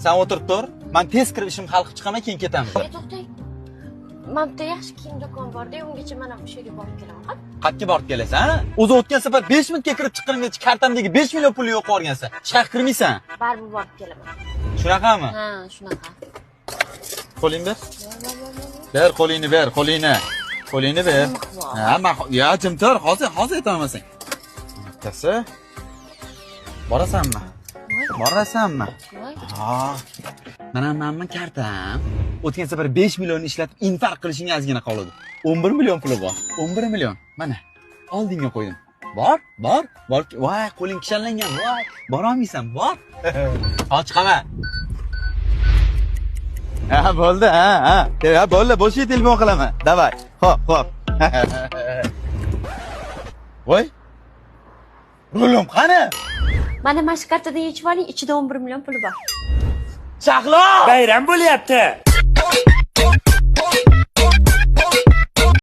Sen o'tirib tur. Men tez kirib ishimni hal qilib chiqaman, keyin ketamiz. E, to'xtang. Mana bitta yaxshi kiyim do'kon borda, ungacha men ham o'sha yerga borib kelaman. Xo'p? Qayerga borib kelasan? O'zi o'tgan safar 5 minutga kirib chiqqanimgacha kartamdagi 5 million pulni yo'q yuborgansan. Shaq kirmaysan. Baribir borib kelaman. Shunaqami? Ha, shunaqa. Qo'lingni ber. Ber qo'lingni ber, qo'lingni. Qo'lingni ber. Ha, men ya jim tur, hozir hozir aytaman. Bittasi. Borasanmi? Borasanmi? Voy. Ha. Mana mana kartam. O'tgan safar 5 million ishlatib infarkt qilishingga ozgina qoldi. 11 million puli bor. 11 million. Mana. Oldinga qo'ydim. Bor, bor, bor. Voy, qo'ling kishanlangan. Voy, borolmaysan, bor. Hozir chiqaman. Ha, bo'ldi, ha, ha. Ha, bo'ldi, bo'shga telefon qilaman. Давай. Xo'p, xo'p. Voy. Rulim qani? Mana shu kartadan yechib oling, ichida 11 million puli bor. Shahlo! Bayram bo'lyapti.